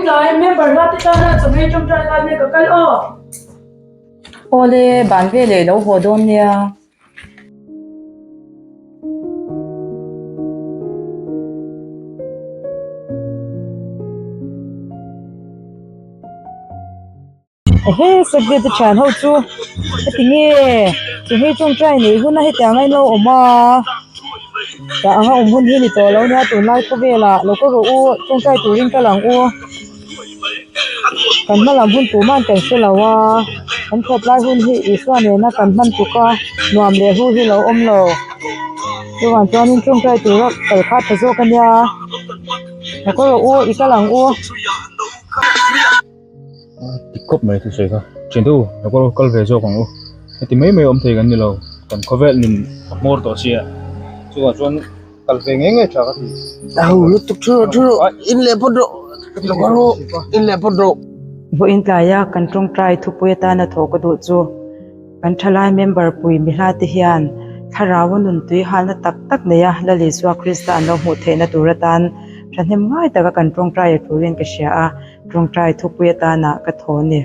tlai member hla te tana chawhmeh tawngtai lai mek ka kal aw. Awle, ban veleh i lo haw dawn nia. Ehe Savior te thian ho chu heti nge chumi tawngtai neih hun a hetiang a inlo awm a tah anga awm hun hi ni tawh lo nia tunlai khawvelah lo ka rawh u tawngtai turin ka lang u kan hma lam hun tumah kan hre lo a kan that lai hun hi Isua nena kan hman tuk a nuam leh hu hi lo awm lo chuvang chuanin tawngtai tura kal kha tha zawk a nia lo ka rawh u i kal ang u. Tik khawp mai thusawi kha thian tu lo kal kal ve zawk ang u heti mai mai awm thei kan ni lo kan khawvel nun a hmawr tawh sia chuvang chuan kal ve ngei ngei tha ka ti. Au lutuk thu rawh thu rawh in leh phawt rawh lo kal rawh in leh phawt rawh. Vawiin tlaia kan tawngtai thupui atana thawh ka duh chu kan thalai member pui mihla te hian thlarau a nun tui halna tak tak neia Lal Isua Krista an lo hmuh theihna tur atan thahnem ngai taka kan tawngtai a turin ka hria a. Tawngtai thupui atana ka thaw a ni.